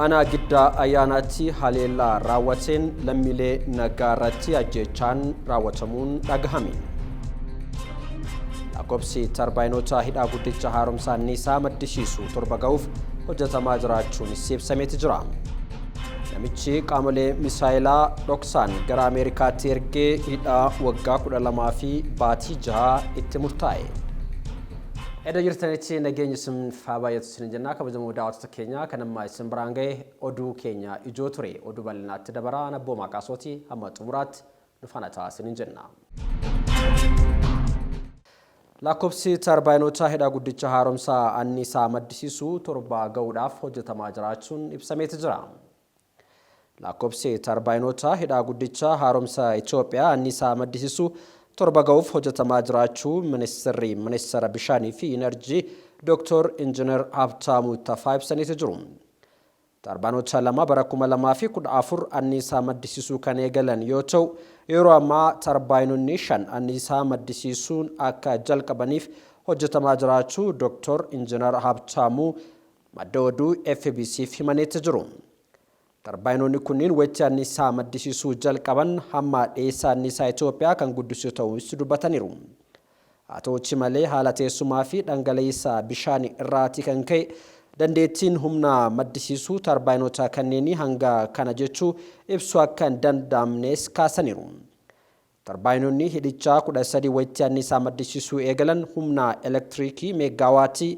Aanaa Giddaa Ayyaanaatti haleellaa raawwateen lammiilee nagaa irratti ajjeechaan raawwatamuun dhagahame. Lakkoofsi tarbaayinoota hidhaa guddicha haaromsa anniisaa maddisiisu 7 ga'uuf hojjetamaa jiraachuunis ibsameeti jira. Namichi qaamolee misaayilaa dhoksaan gara Ameerikaatti ergee hidhaa waggaa 12 fi baatii 6 itti murtaa'e. Edda jirtanitti nageenyi isin haa baay'atu isin jenna. Kabajamoo daawwattoota keenya, kan amma isin biraan ga'e oduu keenya ijoo ture. Oduu bal'inaatti dabaraa Nabboo Qasooti, hamma xumuraatti nu faana ta'aa isiniin jenna. Lakkoofsi tarbaayinoota hidha guddicha haaromsa anniisaa maddisiisu 7 ga'uudhaaf hojjetamaa jiraachuun ibsameeti jira. Lakkoofsi tarbaayinoota hidha guddicha haaromsa Itoophiyaa anniisaa maddisiisu 7 ga'uuf hojjetamaa jiraachuu ministeerri Ministeera Bishaanii fi Inerjii Dr. Injiinar Habtaamuu Tafaa ibsaniiti jiru. Tarbaayinoota 2 bara 2014 anniisaa maddisiisuu kan eegalan yoo ta'u, yeroo ammaa tarbaayinoonni 5 anniisaa maddisiisuun akka jalqabaniif hojjetamaa jiraachuu Dr. Injiinar Habtaamuu madda oduu FBC'f himaniiti jiru. Tarbaayinoonni kunniin wayitii anniisaa maddisiisuu jalqaban hamma dhiyeessa anniisaa Itoophiyaa kan guddisu ta'uus dubbataniiru. Haa ta'uuti malee, haala teessumaa fi dhangala'iinsa bishaanii irraatii kan ka'e dandeettiin humna maddisiisuu tarbaayinoota kanneenii hanga kana jechuu ibsuu akka hin danda'amnes kaasaniiru. Tarbaayinoonni hidhichaa 13 wayitii anniisaa maddisiisuu eegalan humna elektiriikii meeggaawaatii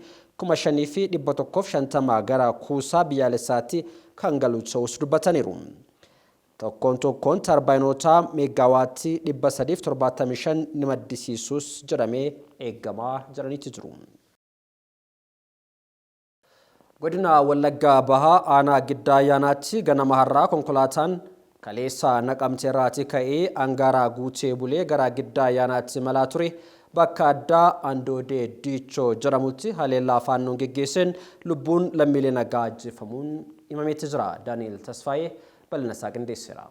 5,150 gara kuusaa biyyaalessaatti kan galu ta'uus dubbataniiru. Tokkoon tokkoon tarbaayinootaa meeggaawaatii 375 ni maddisiisus jedhamee eegamaa jedhaniiti jiru. Godina Wallaggaa Bahaa Aanaa Giddaa Ayyaanaatti ganama har'aa konkolaataan kaleessa Naqamte irraatii ka'ee angaaraa guutee bulee gara Giddaa Ayyaanaatti imalaa ture bakka addaa Andoodee Diichoo jedhamutti haleellaa Faannoon geggeesseen lubbuun lammiilee nagaa ajjeefamuun himameeti jira. Daani'el Tasfaayee bal'ina isaa qindeesseera.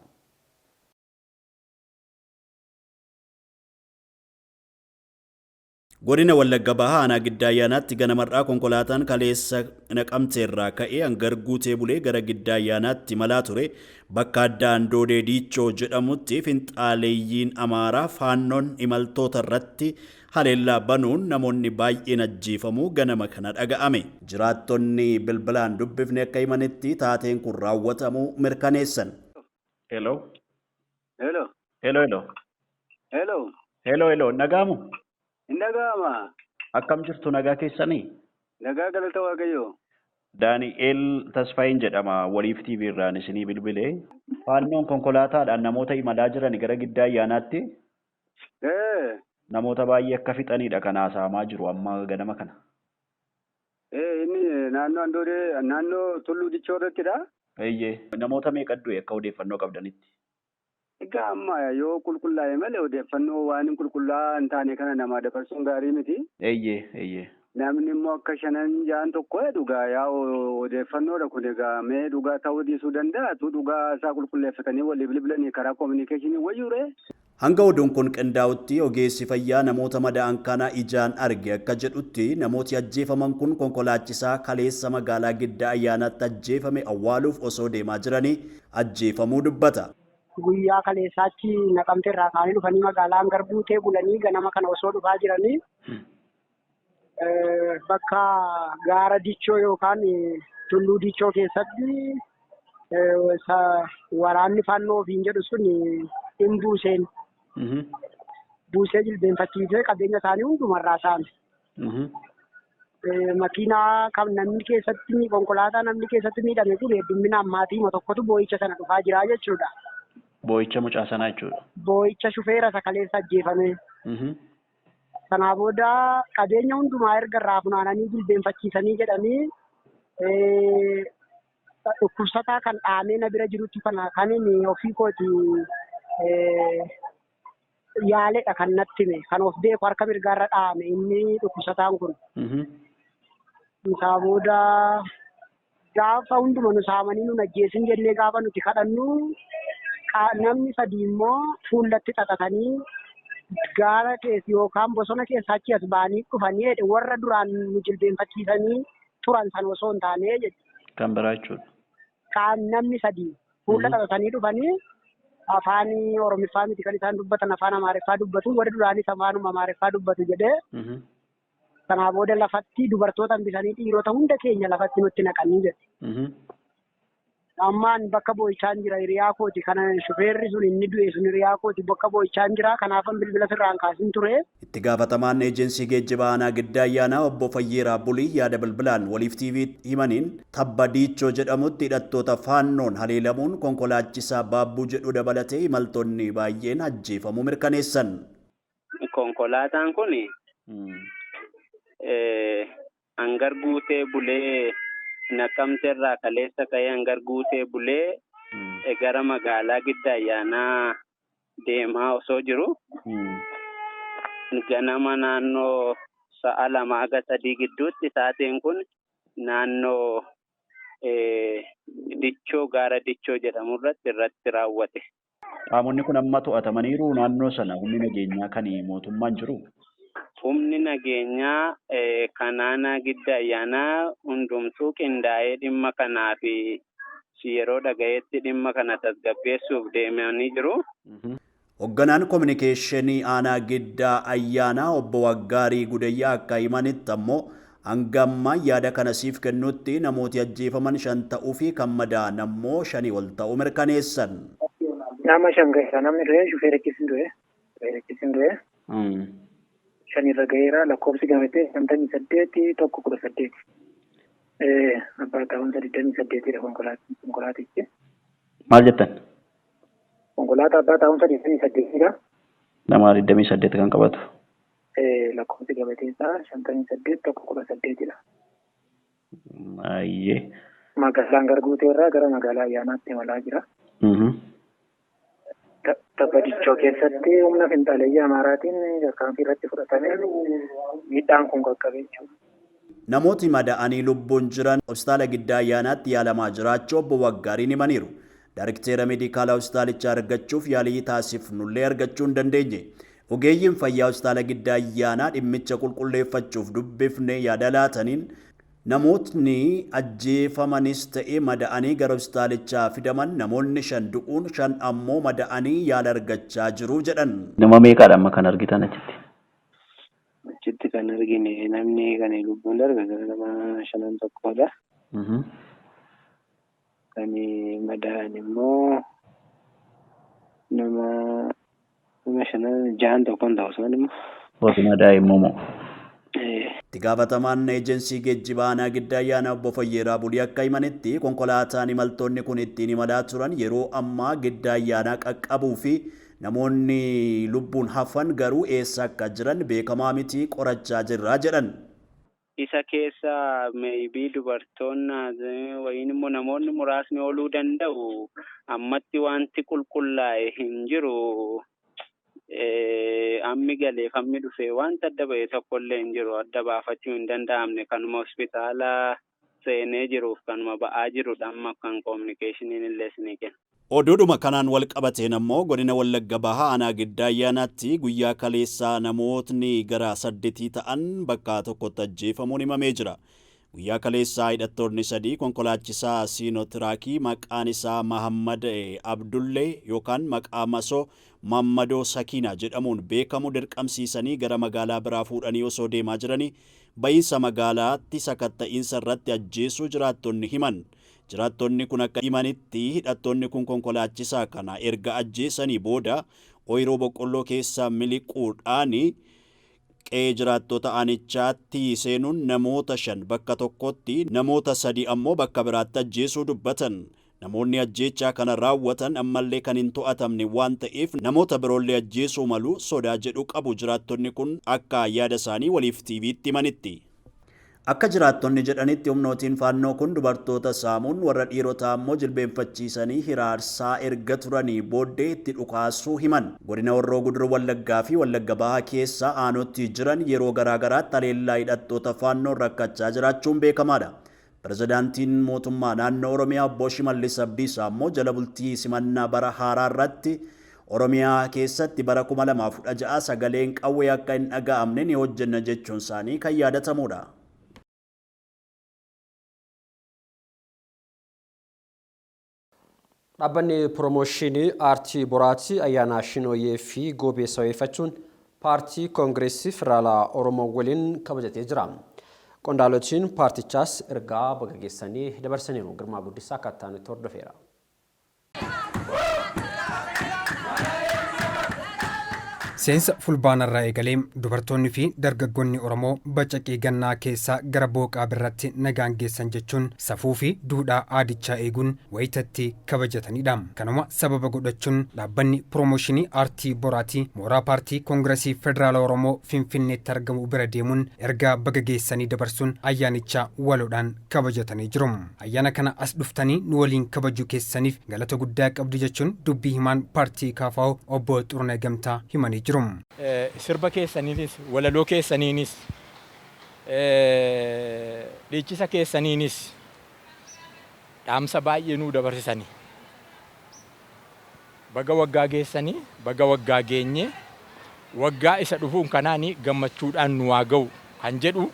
Godina Wallagga Bahaa Aanaa Giddaa Ayyaanaatti ganama har'aa konkolaataan kaleessa Naqamteerraa ka'ee hangar guutee bulee gara Giddaa Ayyaanaatti imalaa ture bakka addaa Andoodee Diichoo jedhamutti finxaaleeyyiin Amaaraa Faannoon imaltoota irratti haleellaa banuun namoonni baay'een ajjeefamuu ganama kana dhaga'ame. Jiraattonni bilbilaan dubbifne akka himanitti taateen kun raawwatamuu mirkaneessan. Hello. Hello. Hello, hello. Hello. Hello, hello. Nagaamu? Hin dhaga'ama. Akkam jirtu, nagaa keessanii? Nagaa, galata Waaqayyoo. Daani'eel Tasfaayin jedhama. Waliif TV irraan isinii bilbilee. Faannoon konkolaataadhaan namoota imalaa jiran gara Giddaa Ayyaanaatti namoota baay'ee akka fixanidha kan haasa'amaa jiru amma ganama kana. Inni naannoo Andoodee, naannoo Tulluu Dichoo irrattidha. Eeyyee. Namoota meeqa du'e akka odeeffannoo qabdanitti? Egaa amma yoo qulqullaa'e malee odeeffannoo waan hin qulqullaa'aa hin taane kana namaa dabarsuun gaarii miti. Eeyyee eeyyee. Namni immoo akka shanan ja'an tokko dhugaa yaa odeeffannoodha kun, egaa mee dhugaa ta'uu dhiisuu danda'a, tu dhugaa isaa qulqulleeffatanii walii bilbilanii karaa communication wayyuure. Hanga oduun kun qindaa'utti ogeessi fayyaa namoota madaa'an kana ijaan arge akka jedhutti, namooti ajjeefaman kun konkolaachisaa kaleessa magaalaa Giddaa Ayyaanaatti ajjeefame awwaaluuf osoo deemaa jiranii ajjeefamuu dubbata. Guyyaa kaleessaachi Naqamte irraa ka'anii dhufanii magaalaa Hangar guutee bulanii ganama kana osoo dhufaa jiranii bakka gaara Dichoo yookaan Tulluu Dichoo keessatti waraanni Faannoo ofiin jedhu sun hin buuseen. Buusee jilbeenfachiisee qabeenya isaanii hundumarraa saame. Makiinaa kan namni keessatti, konkolaataa namni keessatti miidhame kun hedduminaan maatii tokkotu boo'icha sana dhufaa jira jechuudha. Boo'icha mucaa sanaa jechuudha. Boo'icha shufeera isa kaleessa ajjeefame. Sanaa booda qabeenya hundumaa erga irraa funaananii jilbeenfachiisanii jedhanii, dhukkubsataa kan dhaamee na bira jirutti kana kan inni ofii kooti yaaledha kan natti hime, kan of beeku harka mirgaarra dhaame inni dhukkubsataan kun. Isaa booda gaafa hunduma nu saamanii nu ajjeesin jennee gaafa nuti kadhannu, namni sadii immoo fuullatti xaxatanii gaara keessa yookaan bosona keessa achi as ba'anii dhufanii jedhe, warra duraan nu jilbeenfachiisanii turan sana osoo hin taane jedhe. Kan biraa jechuudha. Namni sadii fuula qabatanii dhufanii afaan Oromiffaa miti kan isaan dubbatan, afaan Amaariffaa dubbatu, warri duraanis afaanuma Amaariffaa dubbatu jedhee. Sanaa booda lafatti dubartoota hambisanii dhiirota hunda keenya lafatti nutti naqanii jedhe. Ammaan bakka boo'ichaan jira, hiriyaa kooti kana shufeerri sun inni du'e sun hiriyaa kooti, bakka boo'ichaan jira, kanaafan bilbila sirraan kaasin ture. Itti gaafatamaan eejensii geejjiba aanaa Giddaa Ayyaanaa obbo Fayyeeraa Bulii yaada bilbilaan Waliif TV himaniin tabba Diichoo jedhamutti hidhattoota Faannoon haleelamuun konkolaachisaa Baabbuu jedhu dabalatee imaltoonni baay'een ajjeefamuu mirkaneessan. Konkolaataan kun hangar guutee bulee Naqamteerraa kaleessa ka'ee hangar guutee bulee gara magaalaa Giddaa Ayyaanaa deemaa osoo jiru ganama naannoo sa'a 2 haga 3 gidduutti sa'aatiin kun naannoo Dichoo gaara Dichoo jedhamu irratti raawwate. Qaamonni kun amma to'atamaniiru naannoo sana humni nageenyaa kan mootummaan jiru? Humni nageenyaa kan aanaa Giddaa Ayyaanaa hundumtuu qindaa'ee dhimma kanaa fi yeroo dhagayetti dhimma kana tasgabbeessuuf deemanii jiru. Hoogganaan kominikeeshinii aanaa Giddaa Ayyaanaa obbo Waggaarii Gudayyaa akka himanitti ammoo hanga ammaa yaada kana siif kennutti namooti ajjeefaman 5 ta'uu fi kan madaa'an ammoo 5 ol ta'uu mirkaneessan. Nama 5 ga'eera. Namni du'e shufeerichis hin du'e. Shufeerichis hin du'e. 5 irra ga'eera. Lakkoofsi gabatee 58 1 18. Abbaa taa'umsa 28dha konkolaatichi. Maal jettan? Konkolaataa abbaa taa'umsa 28dha. Nama 28 kan qabatu. Lakkoofsi gabatee isaa 58 1 18dha. Ayyee. Magaalaan Garguutee irraa gara magaalaa Ayyaanaatti imalaa jira. Tabba Dichoo keessatti humna finxaaleeyyii Amaaraatiin tarkaanfii irratti fudhatamee miidhaan kun qaqqabe jechuudha. Namooti madaa'anii lubbuun jiran hospitaala Giddaa Ayyaanaatti yaalamaa jiraachuu obbo Waggaariin himaniiru. Daayirikteera meedikaalaa hospitaalichaa argachuuf yaalii taasifnullee argachuu hin dandeenye. Ogeeyyiin fayyaa hospitaala Giddaa Ayyaanaa dhimmicha qulqulleeffachuuf dubbifne yaada laataniin namootni ajjeefamanis ta'e madaa'anii gara hospitaalichaa fidaman namoonni 5 du'uun 5 ammoo madaa'anii yaala argachaa jiru jedhan. Nama meeqaadha amma kan argitan achitti? Achitti kan argine namni kan lubbuun darbe gara nama 5 tokkodha. Kan madaa'an immoo nama 5 6 tokkoon ta'u isaan immoo. Warri madaa'e immoo moo? Itti gaafatamaan eejensii geejjibaa aanaa Giddaa Ayyaanaa obbo Fayyeeraa Bulii akka himanitti konkolaataan imaltoonni kun ittiin imalaa turan yeroo ammaa Giddaa Ayyaanaa qaqqabuu fi namoonni lubbuun hafan garuu eessa akka jiran beekamaa miti qorachaa jirra jedhan. Isa keessa maybe dubartoonni wayiin immoo namoonni muraasni ooluu danda'u. Ammatti wanti qulqullaa'e hin jiru. Ammi galeef ammi dhufee wanta adda ba'e tokkollee hin jiru. Adda baafachuu hin danda'amne kanuma hospitaala seenee jiruuf kanuma ba'aa jirudha amma kan kominikeeshiniin illee isinii kenna. Oduudhuma kanaan wal qabateen ammoo godina Wallagga Bahaa aanaa Giddaa Ayyaanaatti guyyaa kaleessaa namootni gara 8 ta'an bakka tokkotti ajjeefamuun himamee jira. Guyyaa kaleessaa hidhattoonni 3 konkolaachisaa Siinootiraakii maqaan isaa Mahammad Abdullee yookaan maqaa masoo Mammadoo Sakiinaa jedhamuun beekamu dirqamsiisanii gara magaalaa biraa fuudhanii osoo deemaa jiranii ba'iinsa magaalaatti sakatta'iinsa irratti ajjeesuu jiraattonni himan. Jiraattonni kun akka himanitti hidhattoonni kun konkolaachisaa kana erga ajjeesanii booda ooyiruu boqqolloo keessa miliquudhaan qe'ee jiraattota aanichaatti seenuun namoota 5 bakka tokkotti namoota 3 ammoo bakka biraatti ajjeesuu dubbatan. Namoonni ajjeechaa kana raawwatan ammallee kan hin to'atamne waan ta'eef namoota biroollee ajjeesuu malu sodaa jedhu qabu jiraattonni kun akka yaada isaanii Waliif TV'tti himanitti. Akka jiraattonni jedhanitti humnootiin faannoo kun dubartoota saamuun warra dhiirotaa ammoo jilbeenfachiisanii hiraarsaa erga turanii booddee itti dhukaasuu himan. Godina Horroo Guduruu Wallaggaa fi Wallagga Bahaa keessa aanootti jiran yeroo garaagaraatti haleellaa hidhattoota faannoon rakkachaa jiraachuun beekamaadha. Pirezidaantiin mootummaa naannoo Oromiyaa obbo Shimallis Abdiisaa ammoo jala bultii simannaa bara haaraa irratti Oromiyaa keessatti bara 2016 sagaleen qawwee akka hin dhaga'amne ni hojjenna jechuun isaanii kan yaadatamudha. Dhaabbanni Piroomooshinii Aartii Boraatii ayyaana Shinooyyee fi Goobee sababeeffachuun Paartii Koongireesii Federaalaa Oromoo waliin kabajatee jira. Qondaalotiin paartichaas ergaa baga geessanii dabarsaniiru. Girmaa Guddisaa akka itti aanutti hordofeera. Seensa Fulbaanarraa eegalee dubartoonni fi dargaggoonni Oromoo bacaqii gannaa keessaa gara booqaa birratti nagaan geessan jechuun safuu fi duudhaa aadichaa eeguun wayitatti kabajatanidha. Kanuma sababa godhachuun dhaabbanni Piroomooshinii Aartii Boraatii mooraa Paartii Koongiresii Federaala Oromoo Finfinneetti argamu bira deemuun ergaa baga geessanii dabarsuun ayyaanicha waloodhaan kabajatanii jiru. Ayyaana kana as dhuftanii nu waliin kabajuu keessaniif galata guddaa qabdu jechuun dubbii himaan paartii KFO obbo Xurunee Gamtaa himanii jiru. Sirba keessaniinis, walaloo keessaniinis, dhiichisa keessaniinis dhaamsa baay'ee nuu dabarsisani. Baga waggaa geessanii, baga waggaa geenye, waggaa isa dhufuun kanaani gammachuudhaan nu haa ga'u kan jedhu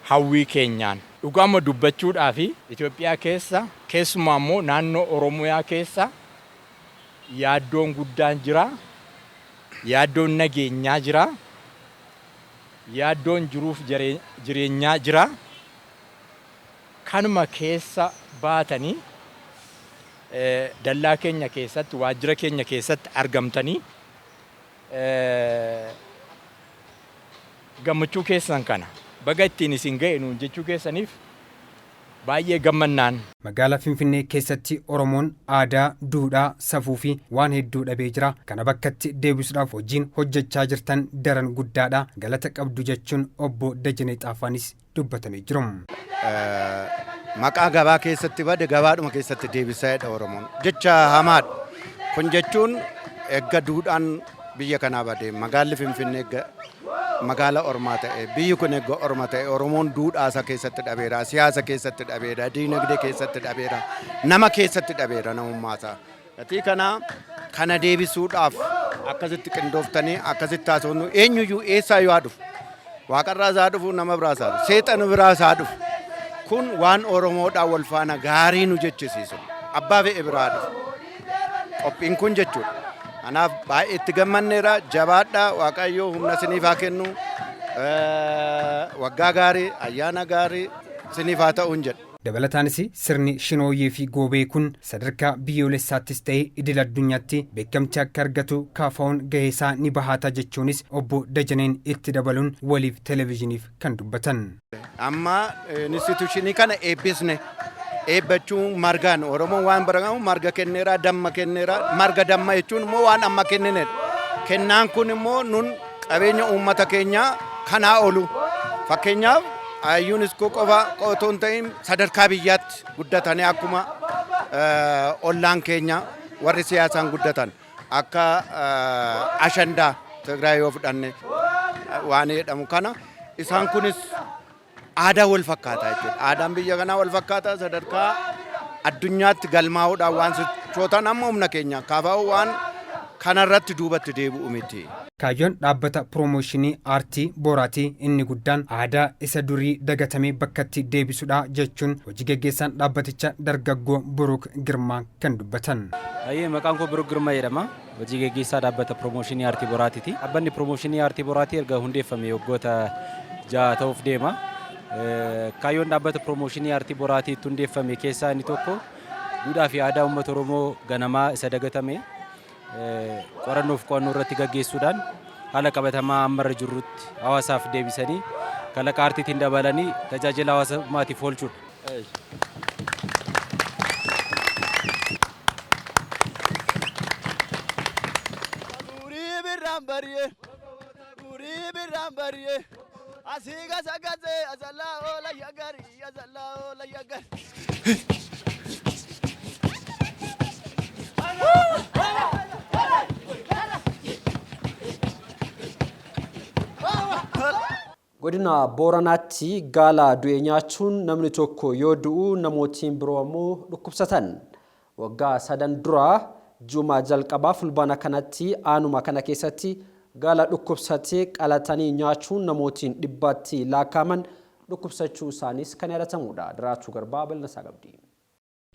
hawwii keenyaan. Dhugaama dubbachuudhaaf Itoophiyaa keessa, keessumaa immoo naannoo Oromiyaa keessa yaaddoon guddaan jira. Yaaddoon nageenyaa jira. Yaaddoon jiruuf jireenyaa jira. Kanuma keessa baatanii dallaa keenya keessatti, waajjira keenya keessatti argamtanii gammachuu keessan kana baga ittiin isin ga'e nuun jechuu keessaniif baay'ee gammannaan. Magaalaa Finfinnee keessatti Oromoon aadaa, duudhaa, safuu fi waan hedduu dhabee jira. Kana bakkatti deebisuudhaaf hojiin hojjechaa jirtan daran guddaadha. Galata qabdu jechuun obbo Dajanee Xaafaanis dubbatanii jiru. Maqaa gabaa keessatti bade gabaadhuma keessatti deebisaa jedha Oromoon. Jecha hamaadha. Kun jechuun egga duudhaan biyya kanaa bade magaalli Finfinnee egga magaala ormaa ta'e biyyi kun egga orma ta'e Oromoon duudhaa isaa keessatti dhabeera, siyaasa keessatti dhabeera, diinagdee keessatti dhabeera, nama keessatti dhabeera namummaa isaa. Gatii kana kana deebisuudhaaf akkasitti qindooftanii akkasitti haasofnu eenyuyyuu eessaa yoo haa dhufu waaqarraas haa dhufu nama biraas haa dhufu seexana biraas haa dhufu kun waan Oromoodhaan wal faana gaarii nu jechisiisu abbaa fe'e biraa haa dhufu qophiin kun jechuudha. Kanaaf baay'ee itti gammanneera jabaadhaa waaqayyo humna isiniif haa kennu waggaa gaarii ayyaana gaarii isiniif haa ta'uun jedha. Dabalataanis sirni Shinooyyee fi Goobee kun sadarkaa biyyoolessaattis ta'e idil addunyaatti beekamtii akka argatu KFOn gaheesaa ni bahaata jechuunis obbo Dajaneen itti dabaluun Waliif Televezyiiniif kan dubbatan. Amma instituushinii kana eebbisne. Eebbachuun margaan Oromoon waan baratamu marga kenneera, damma kenneera. Marga damma jechuun immoo waan amma kenninedha. Kennaan kun immoo nun qabeenya uummata keenyaa kanaa olu. Fakkeenyaaf UNESCO qofa otoo hin ta'in sadarkaa biyyaatti guddatanii akkuma ollaan keenya warri siyaasaan guddatan akka Ashandaa Tigraay yoo fudhanne waan jedhamu kana isaan kunis aadaa wal fakkaataa jechuudha. Aadaan biyya kanaa wal fakkaataa sadarkaa addunyaatti galmaa'uudhaan waan sochootan amma humna keenya KFO waan kanarratti duubatti deebi'u miti. Kaayyoon dhaabbata Piroomooshinii Aartii Booraatii inni guddaan aadaa isa durii dagatame bakkatti deebisuudha jechuun hojii geggeessaan dhaabbaticha dargaggoo Buruuk Girmaa kan dubbatan. Hayyee maqaan koo Buruuk Girmaa jedhama. Hojii geggeessaa dhaabbata Piroomooshinii Aartii Boraatiiti. Dhaabbanni Piroomooshinii Aartii Boraatii erga hundeeffame waggoota 6 ta'uuf deema. Kaayyoon dhaabbata Piroomooshinii Aartii Boraatii itti hundeeffame keessaa inni tokko duudhaa fi aadaa uummata Oromoo ganamaa isa dagatame qorannoof qo'annoo irratti gaggeessuudhaan haala qabatamaa amma irra jirrutti hawaasaaf deebisanii kalaqa aartiitiin dabalanii tajaajila hawaasummaatiif oolchuudha. Guurii birraan bari'e guurii birraan bari'e asii gasa gasee asallaa oola yagarii asallaa oola yagarii. Godina Booranaatti gaala du'e nyaachuun namni tokko yoo du'u namootiin biroo ammoo dhukkubsatan. Waggaa sadan dura ji'uma jalqabaa Fulbaana kanatti aanuma kana keessatti gaala dhukkubsate qalatanii nyaachuun namootiin dhibbaatti laakkaa'aman dhukkubsachuu isaaniis kan yaadatamuudha. Daraartuu Garbaa bal'inasaa qabdi.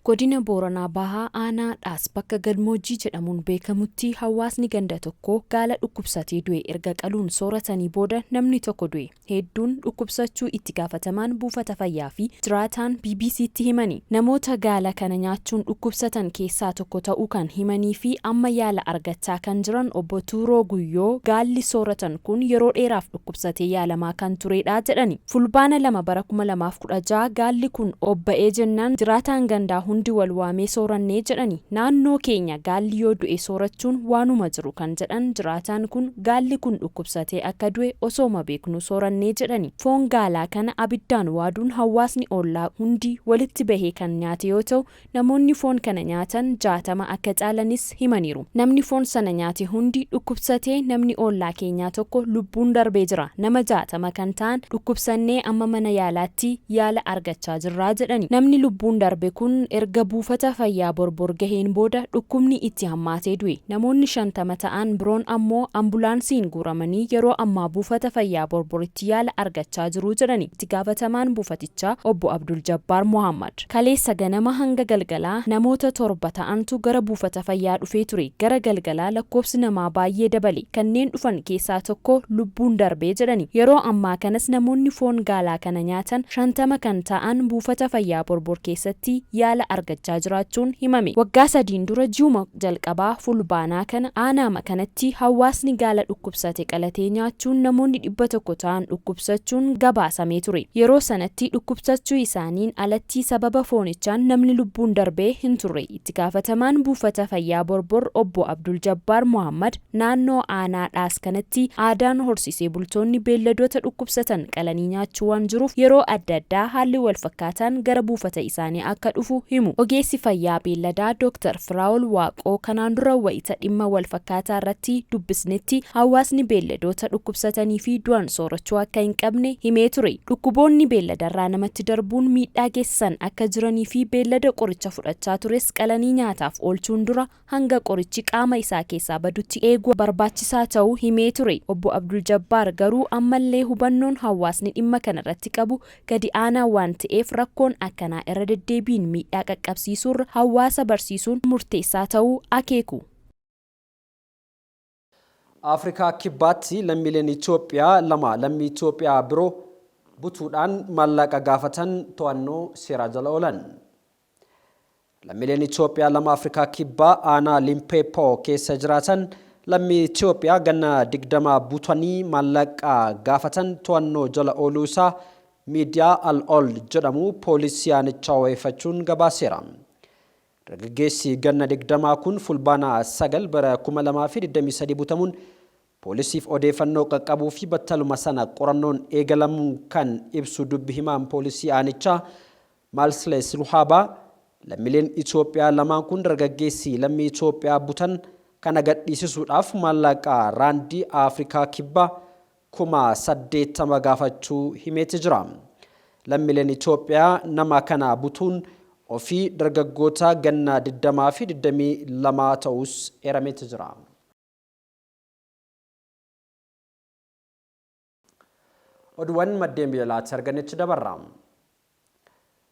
Godina Booranaa Bahaa Aanaa Dhaas bakka Gadmoojjii jedhamuun beekamutti hawaasni ganda tokko gaala dhukkubsatee du'e erga qaluun sooratanii booda namni tokko du'e. Hedduun dhukkubsachuu itti gaafatamaan buufata fayyaa fi jiraataan BBCtti himani. Namoota gaala kana nyaachuun dhukkubsatan keessaa tokko ta'uu kan himanii fi amma yaala argachaa kan jiran Obbo Tuuroo Guyyoo gaalli sooratan kun yeroo dheeraaf dhukkubsatee yaalamaa kan turedha jedhani. Fulbaana 2 bara 2016 gaalli kun obba'ee jennaan jiraataan gandaa hundi wal waamee soorannee jedhani. Naannoo keenya gaalli yoo du'e soorachuun waanuma jiru kan jedhan jiraataan kun gaalli kun dhukkubsatee akka du'e osooma beeknu soorannee jedhani. Foon gaalaa kana abiddaan waaduun hawaasni ollaa hundi walitti bahee kan nyaate yoo ta'u namoonni foon kana nyaatan 60 akka caalanis himaniiru. Namni foon sana nyaate hundi dhukkubsatee namni ollaa keenyaa tokko lubbuun darbee jira. Nama 60 kan ta'an dhukkubsannee amma mana yaalaatti yaala argachaa jirraa jedhani. Namni lubbuun darbe kun erga buufata fayyaa Borbor gaheen booda dhukkubni itti hammaatee du'e. Namoonni 50 ta'an biroon ammoo ambulaansiin guuramanii yeroo ammaa buufata fayyaa Borboritti yaala argachaa jiru jedhani. Itti gaafatamaan buufatichaa Obbo Abdul Jabbaar Mohammad. Kaleessa ganama hanga galgalaa namoota 7 ta'antu gara buufata fayyaa dhufee ture. Gara galgalaa lakkoofsi namaa baay'ee dabale. Kanneen dhufan keessaa tokko lubbuun darbee jedhani. Yeroo ammaa kanas namoonni foon gaalaa kana nyaatan 50 kan ta'an buufata fayyaa Borbor keessatti yaala argachaa jiraachuun himame. Waggaa 3 dura ji'uma jalqabaa Fulbaanaa kana aanaama kanatti hawaasni gaala dhukkubsate qalatee nyaachuun namoonni 100 ta'an dhukkubsachuun gabaasamee ture. Yeroo sanatti dhukkubsachuu isaaniin alatti sababa foonichaan namni lubbuun darbee hin turre. Itti gaafatamaan buufata fayyaa Borbor Obbo Abdul Jabbaar Mohammad naannoo aanaa Dhaas kanatti aadaan horsiisee bultoonni beelladoota dhukkubsatan qalanii nyaachuu waan jiruuf yeroo adda addaa haalli wal fakkaataan gara buufata isaanii akka dhufu himu. Ogeessi fayyaa beelladaa Dr. Firaa'ol Waaqoo kanaan dura wayita dhimma wal fakkaataa irratti dubbisnetti hawaasni beelladoota dhukkubsatanii fi du'an soorachuu akka hin qabne himee ture. Dhukkuboonni beelladarraa namatti darbuun miidhaa geessisan akka jiranii fi beellada qoricha fudhachaa tures qalanii nyaataaf oolchuun dura hanga qorichi qaama isaa keessaa badutti eeguu barbaachisaa ta'uu himee ture. Obbo Abdul Jabbaar garuu ammallee hubannoon hawaasni dhimma kanarratti qabu gadi aanaa waan ta'eef rakkoon akkanaa irra deddeebiin miidhaa qaqqabsiisuurra hawaasa barsiisuun murteessaa ta'uu akeeku. Afrikaa Kibbaatti lammiileen Itoophiyaa 2 lammii Itoophiyaa biroo butuudhaan maallaqa gaafatan to'annoo seeraa jala oolan. Lammiileen Itoophiyaa 2 Afrikaa Kibbaa aanaa Limpopo keessa jiraatan lammii Itoophiyaa ganna 20 butanii maallaqa gaafatan to'annoo jala ooluu isaa miidiyaa Al-Ol jedhamu poolisii aanichaa wabeeffachuun gabaaseera. Dargaggeessi ganna 20 kun Fulbaana 9 bara 2023 butamuun poolisiif odeeffannoo qaqqabuu fi battaluma sana qorannoon eegalamuu kan ibsu dubbi himaan poolisii aanichaa Maalsilees Luhaabaa, lammiileen Itoophiyaa lamaan kun dargaggeessi lammii Itoophiyaa butan kana gadhiisisuudhaaf maallaqa Raandii Afrikaa Kibbaa 80,000 gaafachuu himeeti jira. Lammiileen Itoophiyaa nama kana butuun ofii dargaggoota ganna 20 fi 22 ta'uus eerameeti jira. Oduuwwan maddeen biyya alaatti argannetti dabarra.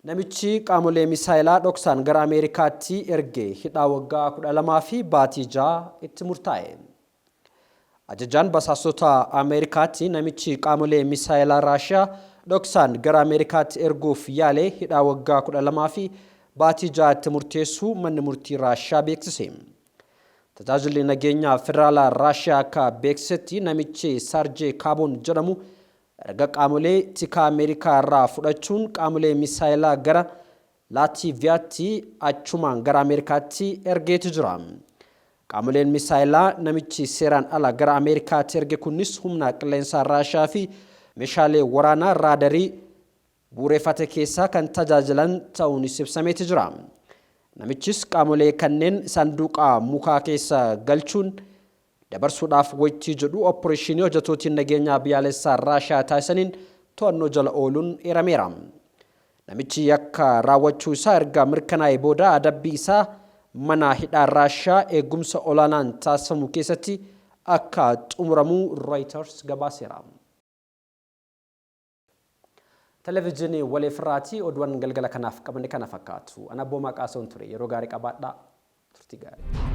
Namichi qaamolee misaayilaa dhoksaan gara Ameerikaatti erge hidhaa waggaa 12 fi baatii 6 itti murtaa'e. Ajajaan basaastota Ameerikaatti namichi qaamolee misaayilaa Raashiyaa dhoksaan gara Ameerikaatti erguuf yaale hidhaa waggaa 12 fi baatii 6 itti murteessuu manni murtii Raashiyaa beeksise. Tajaajilli nageenyaa federaalaa Raashiyaa akka beeksisetti namichi Sarjee Kaaboon jedhamu erga qaamolee tikaa Ameerikaa irraa fudhachuun qaamolee misaayilaa gara Laatiiviyaatti achumaan gara Ameerikaatti ergeetu jira. Qaamoleen misaayilaa namichi seeraan ala gara Ameerikaatti erge kunis humna qilleensaa Raashiyaa fi meeshaalee waraanaa raadarii bu'uureffate keessaa kan tajaajilan ta'uunis ibsameeti jira. Namichis qaamolee kanneen sanduuqa mukaa keessa galchuun dabarsuudhaaf waytii jedhu opporeeshinii hojjetootiin nageenyaa biyyaalessaa Raashiyaa taasisaniin to'annoo jala ooluun eerameera. Namichi yakka raawwachuu isaa erga mirkanaa'ee booda adabbii isaa mana hidhaa Raashiyaa eegumsa olaanaan taasifamu keessatti akka xumuramu Reuters gabaaseera. Televijiinii Waleef irraatii oduuwwan galgala kanaaf qabne kana fakkaatu. Ana Abboomaa Qaasoon ture. Yeroo gaarii qabaadhaa. Turtii gaarii.